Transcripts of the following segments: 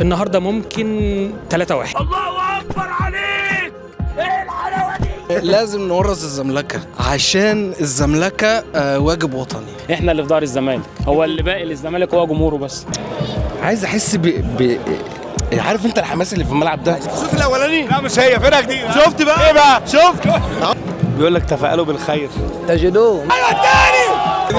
النهارده ممكن 3-1. الله اكبر عليك، ايه الحلاوة دي؟ لازم نورث الزملكه عشان الزملكه واجب وطني. احنا اللي في دار الزمالك، هو اللي باقي للزمالك هو جمهوره بس. عايز احس عارف انت الحماس اللي في الملعب ده. الشوط الاولاني لا مش هي فرقه جديدة. شفت بقى ايه بقى؟ شفت بيقول لك تفائلوا بالخير تجدوه. ايوه الثاني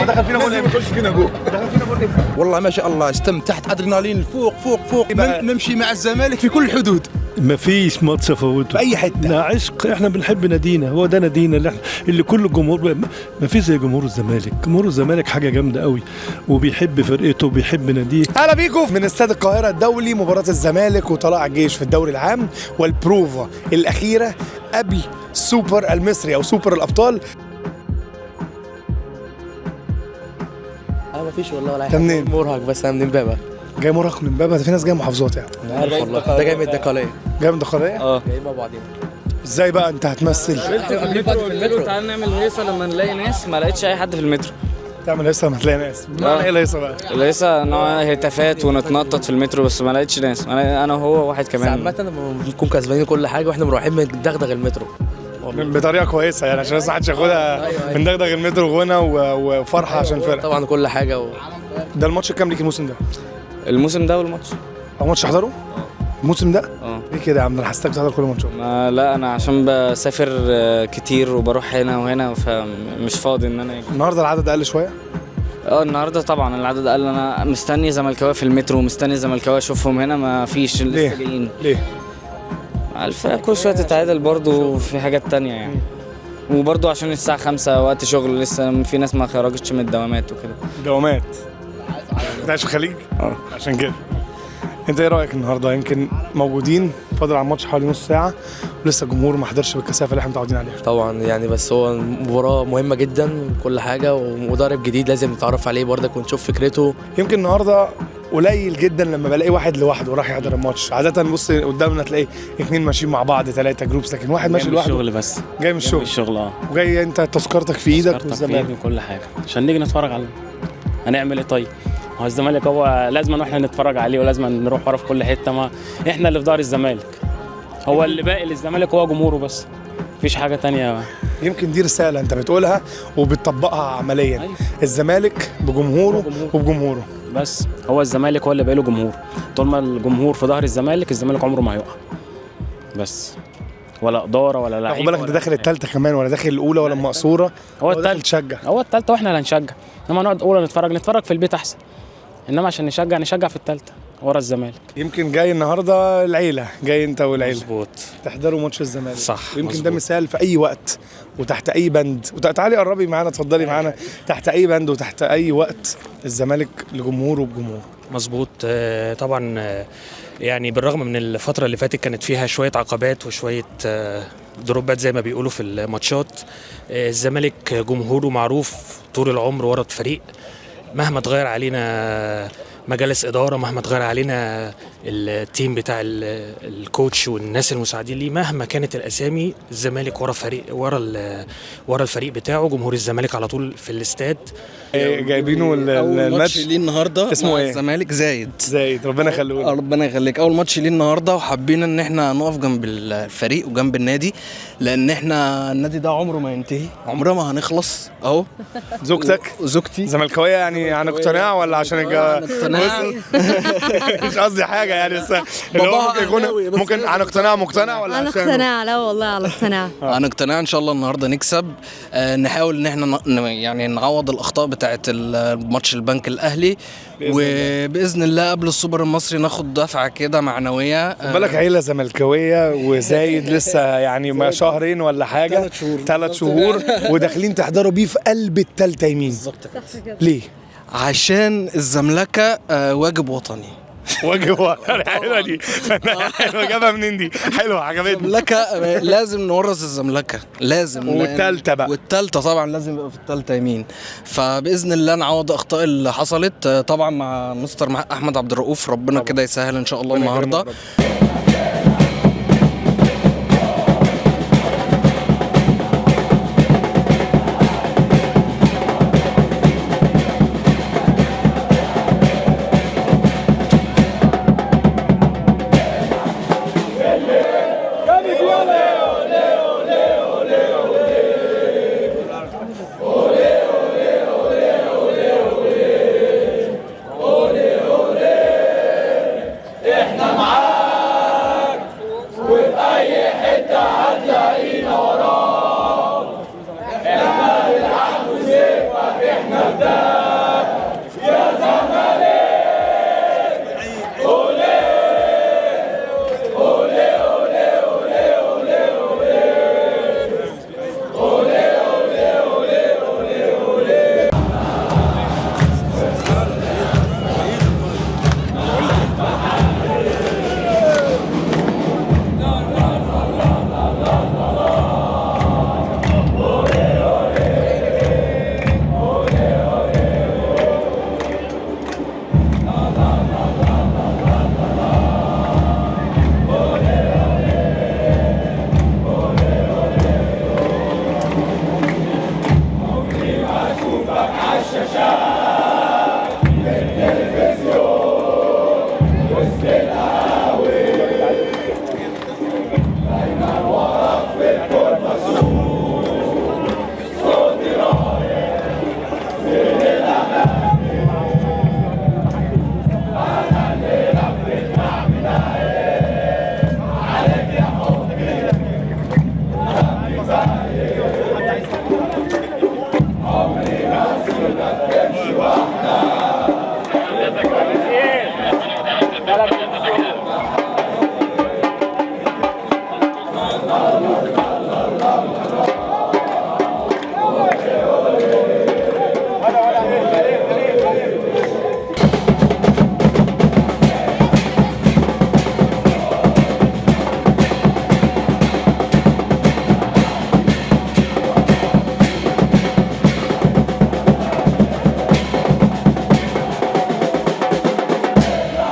دخل فينا جول، يخش فينا جول، دخل فينا جول. والله ما شاء الله استمتعت، ادرينالين فوق فوق فوق. نمشي مع الزمالك في كل الحدود، مفيش ماتش افوته في اي حتة. لا عشق، احنا بنحب نادينا، هو ده نادينا اللي كل الجمهور. مفيش زي جمهور الزمالك، جمهور الزمالك حاجة جامدة قوي، وبيحب فرقته وبيحب ناديه. اهلا بيكم من استاد القاهرة الدولي، مباراة الزمالك وطلائع الجيش في الدوري العام، والبروفا الاخيرة قبل سوبر المصري او سوبر الابطال. مفيش والله ولا حاجة. منين؟ مرهق بس. انا من امبابه. جاي مرهق من امبابه؟ ده في ناس جاية محافظات يعني. انا عارف والله، ده جاي من الدقهليه. جاي من الدقهليه؟ اه جايين مع بعضينا. ازاي بقى انت هتمثل؟ في المترو تعالى نعمل هيصه لما نلاقي ناس. ما لقيتش اي حد في المترو. تعمل هيصه لما تلاقي ناس؟ بمعنى ايه الهيصه بقى؟ الهيصه نوع هتافات ونتنطط في المترو، بس ما لقيتش ناس. انا وهو واحد كمان. بس عامة لما بنكون كسبانين كل حاجة واحنا مروحين بندغدغ المترو بطريقة كويسة يعني، عشان بس محدش ياخدها. أيوة. بندغدغ المترو غنى وفرحه. أيوة عشان فرقه طبعا كل حاجة ده الماتش الكام ليك الموسم ده؟ الموسم ده اول ماتش. اول ماتش تحضره؟ الموسم ده؟ اه. ليه كده يا عم؟ انا حسيتك بتحضر كل ماتشات. لا انا عشان بسافر كتير وبروح هنا وهنا، فمش فاضي ان انا اجي. النهارده العدد اقل شوية؟ اه النهارده طبعا العدد اقل. انا مستني زملكاويه في المترو، ومستني زملكاويه اشوفهم هنا، ما فيش لسه جايين. ليه؟ الفرق كل شوية تتعادل برضه في حاجات تانية يعني، وبرضه عشان الساعة 5 وقت شغل، لسه في ناس ما خرجتش من الدوامات وكده. دوامات؟ انت عايش في الخليج؟ اه عشان كده. انت ايه رايك النهارده؟ يمكن موجودين فاضل على الماتش حوالي نص ساعة، ولسه الجمهور ما حضرش بالكثافه اللي احنا متعودين عليها. طبعا يعني، بس هو مباراة مهمة جدا وكل حاجة، ومدرب جديد لازم نتعرف عليه برضك ونشوف فكرته. يمكن النهارده قليل جدا لما بلاقي واحد لوحده راح يحضر الماتش. عادة بص قدامنا تلاقي اثنين ماشيين مع بعض، ثلاثة groups، لكن واحد ماشي لوحده. جاي من الشغل بس. جاي من الشغل. من الشغل اه. وجاي انت تذكرتك في ايدك والزمالك وكل حاجة عشان نيجي نتفرج عليه. هنعمل ايه طيب؟ هو الزمالك هو لازم احنا نتفرج عليه، ولازم نروح وراه في كل حتة. ما احنا اللي في دار الزمالك، هو اللي باقي للزمالك هو جمهوره بس، مفيش حاجة تانية. يمكن دي رسالة انت بتقولها وبتطبقها عمليا. أيوة. الزمالك بجمهوره وبجمهوره بس، هو الزمالك هو اللي باقي له جمهور. طول ما الجمهور في ظهر الزمالك، الزمالك عمره ما هيقع. بس ولا ادارة ولا لعيبة. خد بالك انت داخل الثالثة كمان، ولا داخل الاولى ولا المقصورة. هو الثالثة تشجع. هو الثالثة واحنا اللي هنشجع. انما نقعد اولى نتفرج في البيت احسن. انما عشان نشجع نشجع في الثالثة ورا الزمالك. يمكن جاي النهارده العيلة، جاي انت والعيلة مظبوط تحضروا ماتش الزمالك. صح. يمكن مزبوط. ده مثال في اي وقت وتحت اي بند. تعالي قربي معانا، اتفضلي معانا. تحت اي بند وتحت اي وقت الزمالك لجمهوره وبجمهوره. مظبوط. طبعا يعني بالرغم من الفترة اللي فاتت كانت فيها شوية عقبات وشوية دروبات زي ما بيقولوا في الماتشات، الزمالك جمهوره معروف طول العمر ورا الفريق، مهما اتغير علينا مجالس إدارة، مهما اتغير علينا ال team بتاع ال coach والناس المساعدين ليه، مهما كانت الأسامي، الزمالك ورا فريق، ورا الفريق بتاعه. جمهور الزمالك على طول في الاستاد. جايبينه الماتش ليه النهارده اسمه ايه؟ الزمالك زايد. زايد، ربنا يخليه. ربنا يخليك. اول ماتش ليه النهارده، وحبينا ان احنا نقف جنب الفريق وجنب النادي، لان احنا النادي ده عمره ما ينتهي، عمره ما هنخلص اهو. زوجتك؟ زوجتي زملكاويه يعني عن اقتناع ولا عشان مش قصدي حاجة يعني، بس اللي هو ممكن يكون ممكن عن اقتناع مقتنع ولا عن اقتناع؟ لا والله على اقتناع. عن اقتناع ان شاء الله النهارده نكسب. نحاول ان احنا يعني نعوض الاخطاء بتاعه الماتش البنك الاهلي، وباذن الله قبل السوبر المصري ناخد دفعه كده معنوية. خد بالك عيله زملكاويه وزايد لسه يعني ما شهرين ولا حاجة، 3 شهور وداخلين تحضروا بيه في قلب الثالثة يمين. بالظبط كده. ليه؟ عشان الزملكه واجب وطني. واجب وطني. حلوة دي. حلوة، جابها منين دي؟ حلوة عجبتني. الزملكه لازم نورث الزملكه، لازم. والثالثة بقى. والثالثة طبعا لازم يبقى في الثالثة يمين. فباذن الله نعوض الاخطاء اللي حصلت طبعا مع مستر احمد عبد الرؤوف، ربنا كده يسهل ان شاء الله النهارده.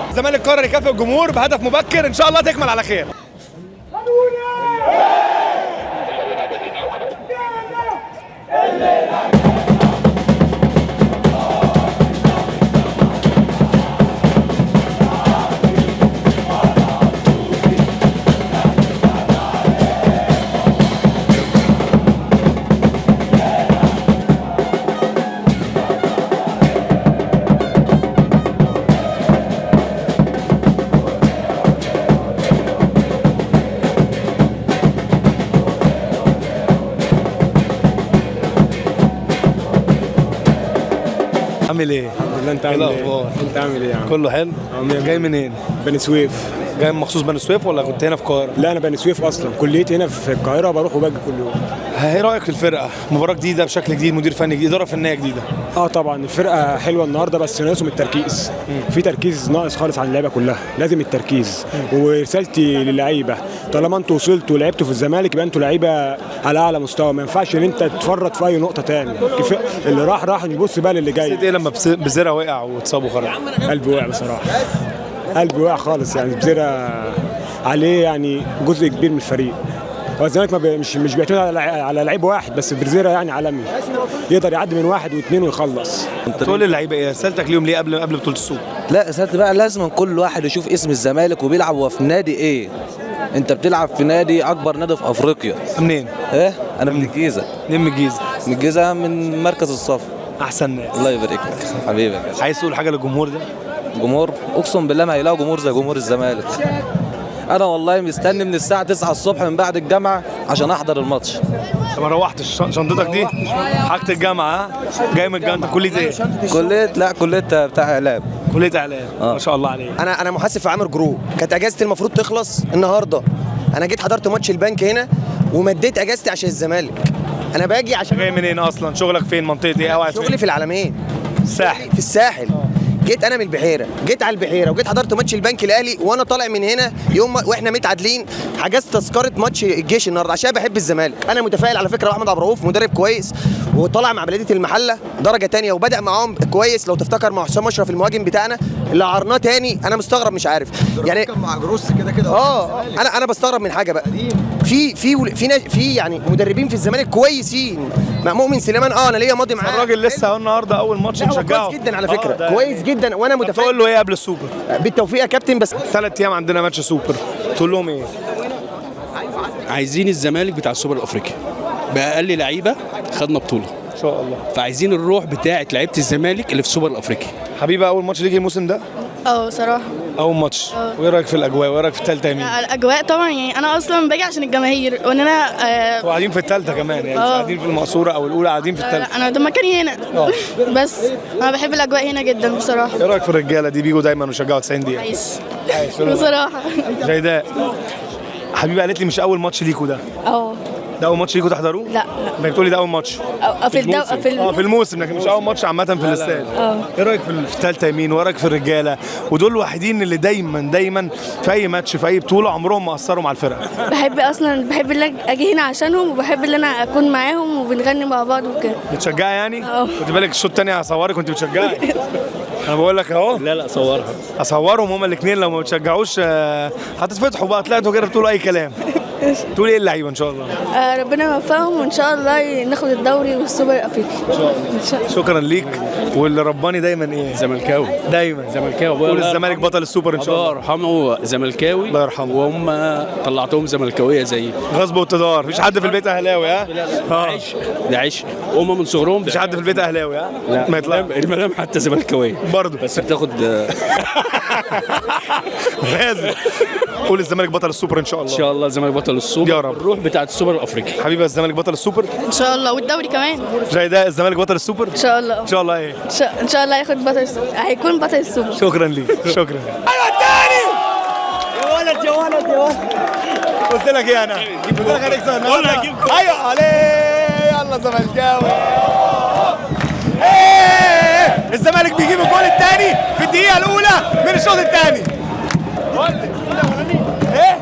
الزمالك قرر يكافئ الجمهور بهدف مبكر، ان شاء الله تكمل على خير. عامل ايه؟ الحمد لله. انت عامل ايه؟ الاخبار؟ انت عامل ايه يا عم؟ كله حلو؟ جاي منين؟ بني سويف. جاي مخصوص بني سويف ولا كنت هنا في القاهرة؟ لا انا بني سويف اصلا، كليتي هنا في القاهرة، بروح وباجي كل يوم. ايه رايك في الفرقة؟ مباراة جديدة بشكل جديد، مدير فني جديد، ادارة فنية جديدة. طبعا الفرقة حلوة النهارده، بس ناقصهم التركيز. في تركيز ناقص خالص عن اللعيبة كلها، لازم التركيز. ورسالتي للعيبة، طالما انتوا وصلتوا ولعبتوا في الزمالك يبقى انتوا لعيبة على اعلى مستوى، ما ينفعش ان انت تفرط في اي نقطة تاني. كفاية اللي راح راح، نبص بقى للي جاي. حسيت ايه لما بزيرة وقع واتصاب وخرج؟ قلبي وقع بصراحة، قلبي وقع خالص يعني. بزيرة عليه يعني جزء كبير من الفريق. هو الزمالك ما مش بيعتمد على لعيب واحد بس، برزيرة يعني عالمي، يقدر يعدي من واحد واثنين ويخلص. تقول للعيبة ايه رسالتك ليهم ليه قبل بطوله السوبر؟ لا رسالتي بقى لازم كل واحد يشوف اسم الزمالك وبيلعب هو في نادي ايه. انت بتلعب في نادي اكبر نادي في افريقيا. منين؟ ايه؟ انا من الجيزة. منين من الجيزة؟ من الجيزة، من مركز الصف. احسن ناس. الله يبارك لك حبيبي. عايز تقول حاجة للجمهور ده؟ جمهور اقسم بالله ما هيلاقوا جمهور زي جمهور الزمالك. انا والله مستني من الساعة 9 الصبح من بعد الجامعة عشان احضر الماتش. طب ما روحتش شنطتك دي؟ حاجة الجامعة؟ جاي من الجامعة. انت كليه ايه؟ كليه، لا كليه بتاع اعلام. كليه اعلام. ما شاء الله عليك. انا محاسب في عامر جروب، كانت اجازتي المفروض تخلص النهارده. انا جيت حضرت ماتش البنك هنا ومديت اجازتي عشان الزمالك. انا باجي عشان. جاي منين اصلا؟ شغلك فين؟ منطقة ايه؟ اوعى شغلي في العلمين. الساحل. في الساحل. جيت انا من البحيرة، جيت على البحيرة وجيت حضرت ماتش البنك الاهلي، وانا طالع من هنا يوم واحنا متعادلين حجزت تذكره ماتش الجيش النهارده عشان بحب الزمالك. انا متفائل على فكرة، احمد عبد الرؤوف مدرب كويس وطلع مع بلديه المحلة درجه ثانية وبدا معاهم كويس. لو تفتكر مع حسام اشرف المهاجم بتاعنا اللي عرناه تاني، انا مستغرب مش عارف يعني كان مع جروس كده كده. انا بستغرب من حاجة بقى، في في في في يعني مدربين في الزمالك كويسين مع مؤمن سليمان. انا ليا ماضي معاه الراجل لسه اهو النهارده اول ماتش نشجعه. كويس جدا على فكرة، كويس جدا. وانا متفائل. تقول له ايه قبل السوبر؟ بالتوفيق يا كابتن. بس 3 ايام عندنا ماتش سوبر، تقول لهم ايه؟ عايزين الزمالك بتاع السوبر الافريقي باقل لعيبة خدنا بطوله ان شاء الله، فعايزين الروح بتاعه لعيبة الزمالك اللي في السوبر الافريقي. حبيبه، اول ماتش ليك الموسم ده؟ صراحة اول ماتش. وايه رايك في الاجواء؟ وايه رايك في الثالثة يمين؟ الاجواء طبعا يعني انا اصلا باجي عشان الجماهير، وان انا وقاعدين في الثالثة كمان يعني، مش قاعدين في المقصورة او الاولى، قاعدين في الثالثة. انا ده مكاني هنا. بس انا بحب الاجواء هنا جدا بصراحة. ايه رايك في الرجالة دي بيجوا دايما ويشجعوا 90 دقيقة؟ كويس بصراحة. جيداء حبيبه قالت لي مش اول ماتش ليكوا ده. ده اول ماتش ليكوا تحضروه؟ لا ما بتقولي ده اول ماتش في في الموسم، لكن مش اول ماتش عامة في الاستاد. ايه رايك في الثالثة يمين؟ وايه رايك في الرجالة؟ ودول الوحيدين اللي دايما دايما في اي ماتش في اي بطوله عمرهم ما قصروا مع الفرقة. بحب اصلا، بحب ان اجي هنا عشانهم، وبحب ان انا اكون معاهم وبنغني مع بعض وكده. بتشجعي يعني؟ خدي بالك الشوط الثاني هصورك وانت بتشجعي. انا بقول لك اهو. لا صورها، اصورهم هما الاثنين، لو ما بتشجعوش هتتفتحوا بقى، طلعتوا كده بتقولوا اي كلام. تقول ايه اللعيبة ان شاء الله؟ ربنا يوفقهم وان شاء الله ناخد الدوري والسوبر الافريقي ان شاء الله. ان شاء الله. شكرا ليك. واللي رباني دايما ايه؟ زملكاوي دايما، زملكاوي. قول الزمالك بطل السوبر ان شاء الله. الله يرحمه زملكاوي، الله يرحمه، وهم طلعتهم زملكاويه زيي. غصب واقتدار، مفيش حد في البيت اهلاوي؟ ها؟ لا عيش، ده عيش، هم من صغرهم. مفيش حد في البيت اهلاوي؟ ها؟ لا، ما يطلع المدام حتى زملكاويه برضه، بس بتاخد لازم. قول الزمالك بطل السوبر ان شاء الله. ان شاء الله الزمالك بطل السوبر يا رب. الروح بتاعت السوبر الافريقي. حبيبي الزمالك بطل السوبر ان شاء الله، والدوري كمان. جيداء الزمالك بطل السوبر ان شاء الله. ان شاء الله ايه؟ ان شاء الله هياخد بطل السوبر، هيكون بطل السوبر. شكرا ليك، شكرا. ايوه الثاني، ولد يا ولد يا ولد. قلت لك ايه انا؟ قلت لك هنكسب النهارده. ايوه عليه، يلا زملكاوي. ايه الزمالك بيجيب الجول الثاني في الدقيقة الأولى من الشوط الثاني. ايه؟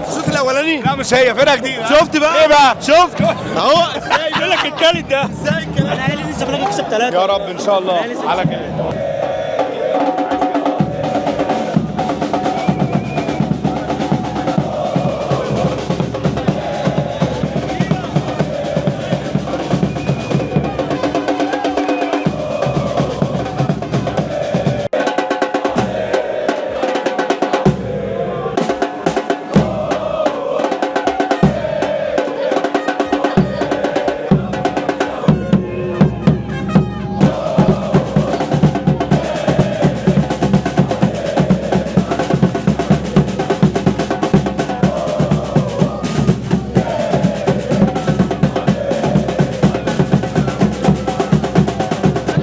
الشوط الأولاني؟ لا مش هي، فرقة جديدة. شفت بقى؟ ايه بقى؟ شفت؟ اهو ازاي بيقول لك الثالث ده؟ ازاي الكلام؟ انا قايل ان الزمالك يكسب 3. يا رب ان شاء الله على خير.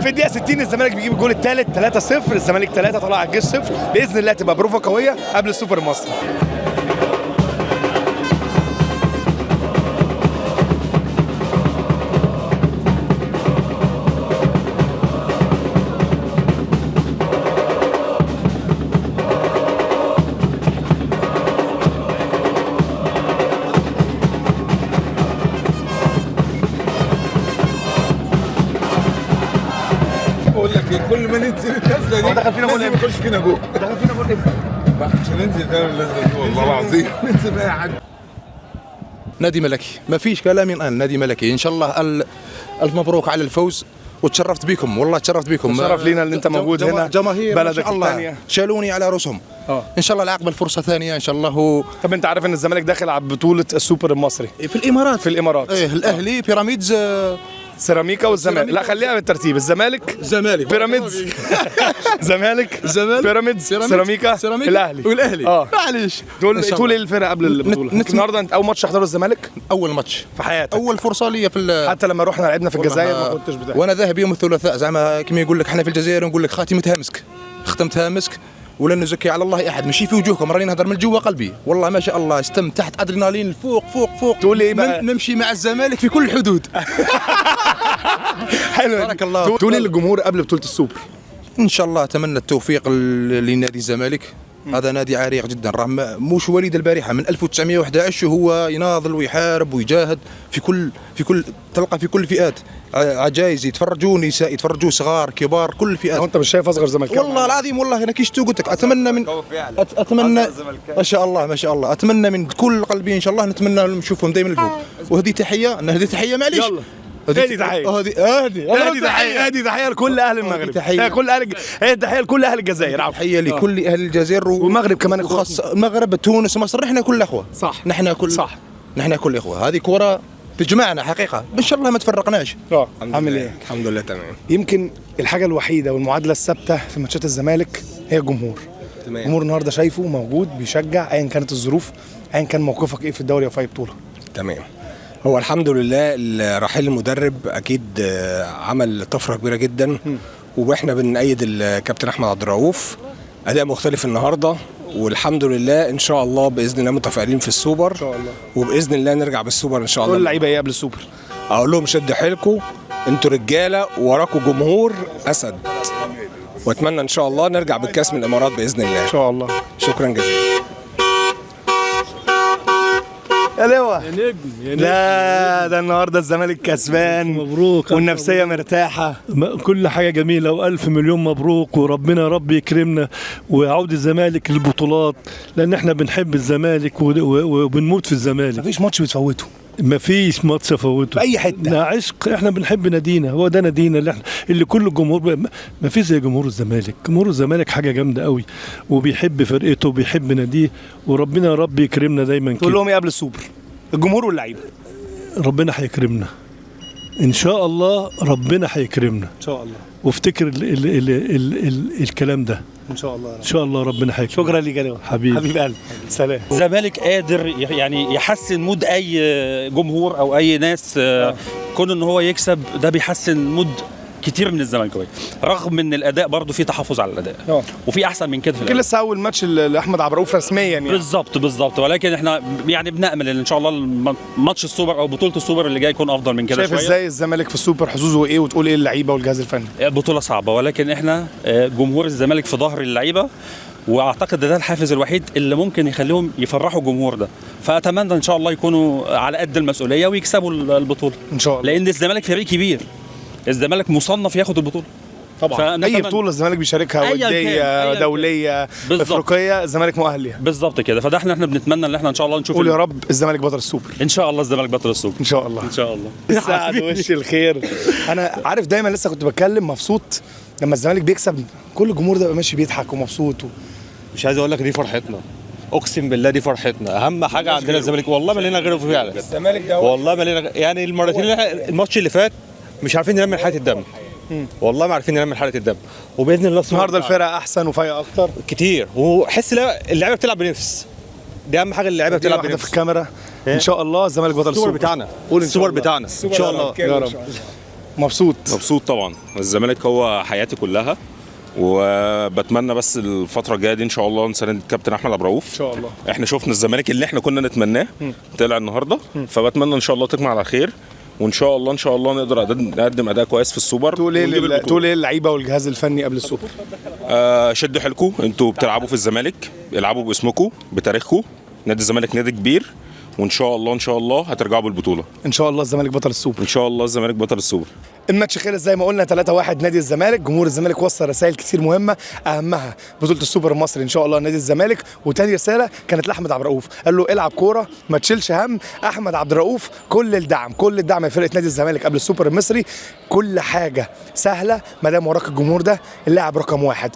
في الدقيقة 60 الزمالك بيجيب الجول الثالث 3-0، الزمالك 3 طلع الجيش 0. بإذن الله تبقى بروفة قوية قبل السوبر المصري. بقول لك ايه، كل ما ننزل النزله دي دخل فينا جول، لازم يخش فينا جول. دخل فينا جول امتى؟ مش هننزل تاني النزله دي والله العظيم. ننزل بقى يا حاج. نادي ملكي، ما فيش كلام ينقال، نادي ملكي. ان شاء الله الف مبروك على الفوز، وتشرفت بكم والله، تشرفت بكم. شرف لينا ان انت موجود هنا، جماهير بلدك الثانية شالوني على رؤوسهم. ان شاء الله العقبة الفرصة ثانية ان شاء الله. طب انت عارف ان الزمالك داخل على بطوله السوبر المصري في الامارات؟ في الامارات ايه، الاهلي بيراميدز سيراميكا والزمالك. لا خليها بالترتيب، الزمالك بيراميدز زمالك بيراميدز سيراميكا الاهلي والاهلي. معلش دول طول الفرق قبل البطولة. النهارده انت اول ماتش حضره الزمالك؟ اول ماتش في حياتك، اول فرصة ليا في حتى لما رحنا لعبنا في الجزائر ما كنتش بتاع. وانا ذاهب يوم الثلاثاء، زعما كما يقول لك احنا في الجزائر نقول لك خاتمتها مسك، ختمتها مسك، ولا نزكي على الله احد. ماشي في وجوهكم، راني نهضر من جوا قلبي والله. ما شاء الله استمتعت، ادرينالين فوق فوق فوق. تقول لي ايه بقى؟ نمشي مع الزمالك في كل الحدود. حلو، بارك الله. تقول للجمهور قبل بطوله السوبر؟ ان شاء الله اتمنى التوفيق لنادي الزمالك. هذا نادي عريق جدا، راه مش وليد البارحة، من 1911 وهو يناضل ويحارب ويجاهد في كل تلقى في كل فئات، عجايز يتفرجوا، نساء يتفرجوا، صغار كبار، كل الفئات. انت مش شايف اصغر زملكاوي؟ والله العظيم والله انا كي شفتو قلت لك اتمنى من اتمنى ما شاء الله ما شاء الله، اتمنى من كل قلبي ان شاء الله، نتمنى نشوفهم دائما الفوق. وهذه تحية، نهدي تحية معليش، هذه تحية، هذه تحية لكل أهل المغرب، تحية كل أهل، هي تحية لكل أهل الجزائر، تحية لكل أهل الجزائر والمغرب كمان، وخاص المغرب، تونس، مصر، نحن كل أخوة. صح، نحن كل، صح، نحن كل أخوة. هذه كرة تجمعنا حقيقة، إن شاء الله ما تفرقناش. عامل إيه؟ الحمد لله تمام. يمكن الحاجة الوحيدة والمعادلة الثابتة في ماتشات الزمالك هي الجمهور. تمام. الجمهور النهارده شايفه موجود بيشجع أيا كانت الظروف، أيا كان موقفك إيه في الدوري أو في أي بطولة. تمام. هو الحمد لله رحيل المدرب اكيد عمل طفرة كبيرة جدا، واحنا بنأيد الكابتن احمد عبد الرؤوف، اداء مختلف النهارده، والحمد لله ان شاء الله باذن الله متفائلين في السوبر ان شاء الله، وباذن الله نرجع بالسوبر ان شاء الله. كل اللعيبة ايه قبل السوبر؟ اقول لهم شدوا حيلكم، انتوا رجاله، وراكم جمهور اسد، واتمنى ان شاء الله نرجع بالكاس من الامارات باذن الله ان شاء الله. شكرا جزيلا. يا لواء يا نجم يا نجم. لا ده النهارده الزمالك كسبان، مبروك، والنفسية مرتاحة، كل حاجة جميلة، والف مليون مبروك، وربنا رب يكرمنا ويعود الزمالك للبطولات، لان احنا بنحب الزمالك وبنموت في الزمالك. مفيش ماتش بتفوته، مفيش ماتش افوته في اي حتة. ده عشق، احنا بنحب نادينا، هو ده نادينا اللي احنا اللي كل الجمهور، مفيش زي جمهور الزمالك. جمهور الزمالك حاجة جامدة قوي، وبيحب فرقته وبيحب ناديه، وربنا يا رب يكرمنا دايما كده. تقول لهم ايه قبل السوبر؟ الجمهور واللعيبة. ربنا هيكرمنا ان شاء الله، ربنا هيكرمنا ان شاء الله. وافتكر ال ال ال ال ال الكلام ده ان شاء الله، ان شاء الله ربنا هيكرمك. شكرا ليك يا لواء حبيبي، حبيب قلبي، سلام. الزمالك قادر يعني يحسن mood اي جمهور او اي ناس. كون ان هو يكسب ده بيحسن mood كتير من الزملكاويه، رغم ان الاداء برضو فيه تحفظ على الاداء وفي احسن من كده في يمكن الأداء. لسه اول ماتش لاحمد عبد الرؤوف رسميا يعني. بالظبط، ولكن احنا يعني بنامل ان شاء الله ماتش السوبر او بطوله السوبر اللي جاي يكون افضل من كده شايف شوية. ازاي الزمالك في السوبر، حظوظه ايه، وتقول ايه اللعيبة والجهاز الفني؟ بطولة صعبة، ولكن احنا جمهور الزمالك في ظهر اللعيبة، واعتقد ده الحافز الوحيد اللي ممكن يخليهم يفرحوا الجمهور ده. فاتمنى ان شاء الله يكونوا على قد المسؤولية ويكسبوا البطولة ان شاء الله، لان الزمالك فريق كبير، الزمالك مصنف ياخد البطولة طبعا. اي بطوله الزمالك بيشاركها، أياً كان، وديه، أياً كان. دولية، بالظبط. افريقية، الزمالك مؤهل ليها. بالظبط كده. فده احنا بنتمنى ان احنا ان شاء الله نشوف قول يا رب الزمالك بطل السوبر ان شاء الله. الزمالك بطل السوبر ان شاء الله. ان شاء الله. سعد وش الخير. انا عارف دايما لسه كنت بتكلم مبسوط لما الزمالك بيكسب، كل الجمهور ده بيبقى ماشي بيضحك ومبسوط مش عايز اقول لك دي فرحتنا، اقسم بالله دي فرحتنا، اهم حاجة عندنا الزمالك، والله ما لنا غيره فعلا. الزمالك ده والله ما لنا، يعني المرتين اللي الماتش اللي فات مش عارفين نلم حاله الدم، والله ما عارفين نلم حاله الدم، وباذن الله النهارده الفرقة احسن وفايقه اكتر كتير، وحس اللعيبة بتلعب بنفس، دي اهم حاجة، اللعيبة بتلعب واحدة بنفس. في الكاميرا. ان شاء الله الزمالك بطل السوبر السوبر بتاعنا. قول إن شاء السوبر الله. بتاعنا. إن شاء الله. يا رب. مبسوط. مبسوط طبعا، الزمالك هو حياتي كلها، وبتمنى بس الفترة الجاية دي ان شاء الله نساند كابتن احمد عبد الرؤوف ان شاء الله. احنا شفنا الزمالك اللي احنا كنا نتمناه طلع النهارده، فبتمنى ان شاء الله تكمل على خير، وان شاء الله ان شاء الله نقدر نقدم اداء كويس في السوبر. تقول ايه، تقول ايه اللعيبة والجهاز الفني قبل السوبر؟ شدوا حيلكم، انتوا بتلعبوا في الزمالك، العبوا باسمكم بتاريخكم، نادي الزمالك نادي كبير، وان شاء الله ان شاء الله هترجعوا بالبطولة. ان شاء الله الزمالك بطل السوبر. ان شاء الله الزمالك بطل السوبر. الماتش خلص زي ما قلنا 3-1 نادي الزمالك. جمهور الزمالك وصل رسائل كتير مهمة، اهمها بطوله السوبر المصري ان شاء الله نادي الزمالك. وتاني رسالة كانت لاحمد عبد الرؤوف، قال له العب كورة ما تشيلش هم. احمد عبد الرؤوف كل الدعم، كل الدعم لفرقة نادي الزمالك قبل السوبر المصري. كل حاجة سهلة ما دام وراك الجمهور ده، اللاعب رقم 1.